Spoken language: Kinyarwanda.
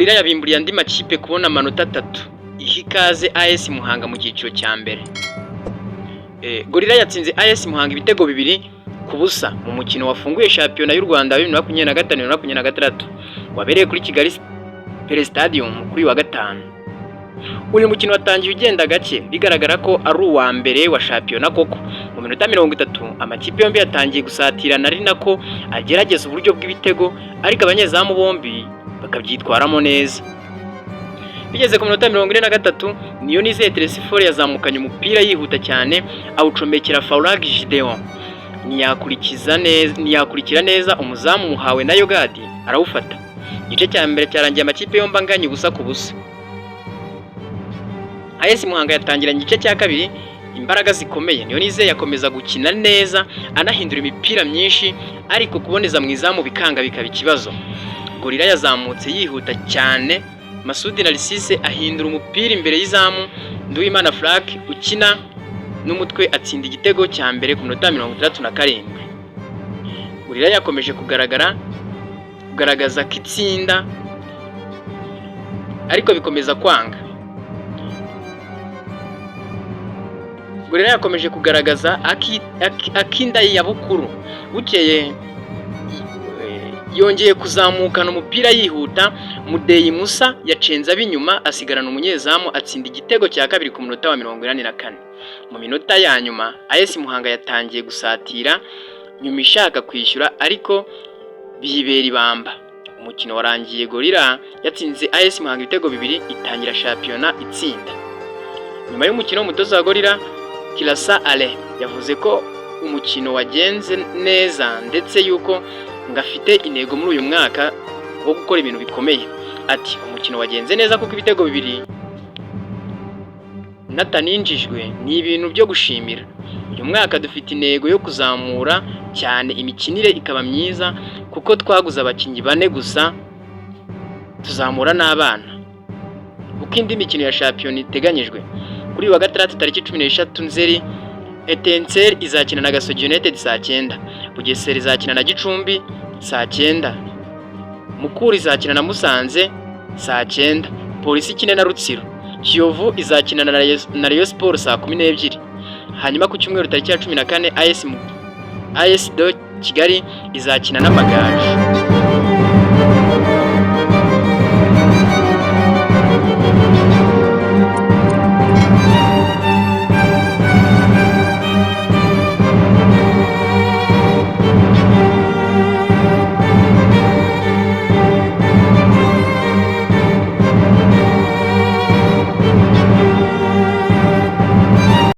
Gorilla yabimburiye andi makipe kubona amanota 3, iha ikaze AS Muhanga mu cyiciro cya mbere. Gorilla yatsinze AS Muhanga ibitego 2-0 mu mukino wafunguye shampiyona y'u Rwanda 2025 2026, wabereye kuri Kigali Pele Stadium kuri uyu wa gatanu. Uyu mukino watangiye ugenda gake, bigaragara ko ari uwa mbere wa shampiyona koko. Mu minota 30 amakipe yombi yatangiye gusatirana, ari nako agerageza uburyo bw'ibitego, ariko abanyezamu bombi bakabyitwaramo neza. Bigeze ku minota 43, Niyonizeye Telesphore yazamukanye umupira yihuta cyane, awucomekera Faurag Gideon, ntiyakurikiza neza, ntiyakurikira neza umuzamu Muhawe na Yogadi arawufata. Igice cya mbere cyarangiye amakipe yombi anganya 0-0. AS Muhanga yatangiranye igice cya kabiri imbaraga zikomeye. Niyonizeye yakomeza gukina neza, anahindura imipira myinshi, ariko kuboneza mu izamu bikanga, bikaba ikibazo. Gorilla yazamutse yihuta cyane, Masudi Narcisse ahindura umupira imbere y'izamu, Nduwimana Frank ukina n'umutwe atsinda igitego cya mbere ku minota 67. Gorilla yakomeje kugaragaza ko itsinda, ariko bikomeza kwanga. Gorilla yakomeje kugaragaza akinda ya bukuru. Bukeye yongeye kuzamukana umupira yihuta, Mudeyi Musa yacenze ab'inyuma, asigarana umunyezamu, atsinda igitego cya kabiri ku munota wa 84. Mu minota ya nyuma AS Muhanga yatangiye gusatira nyuma ishaka kwishyura, ariko biyibera ibamba. Umukino warangiye Gorilla yatsinze AS Muhanga ibitego 2, itangira shampiyona itsinda. Nyuma y'umukino, umutoza wa Gorilla Kirasa Ale yavuze ko umukino wagenze neza, ndetse yuko ngo afite intego muri uyu mwaka wo gukora ibintu bikomeye. Ati: "Umukino wagenze neza kuko ibitego 2 nataninjijwe ni ibintu byo gushimira. Uyu mwaka dufite intego yo kuzamura cyane imikinire ikaba myiza, kuko twaguze abakinnyi bane gusa, tuzamura n'abana." Uko indi mikino ya shampiyona iteganyijwe: kuri uyu wa gatandatu tariki 13 Nzeri, Etincelles izakina na Gasogi United saa 9, Bugesera izakina na Gicumbi saa 9, Mukura izakina na Musanze saa 9, Polisi ikine na Rutsiro, Kiyovu izakina na Rayon Sports saa 12. Hanyuma ku cyumweru tariki ya 14, AS de Kigali izakina n'Amagaju.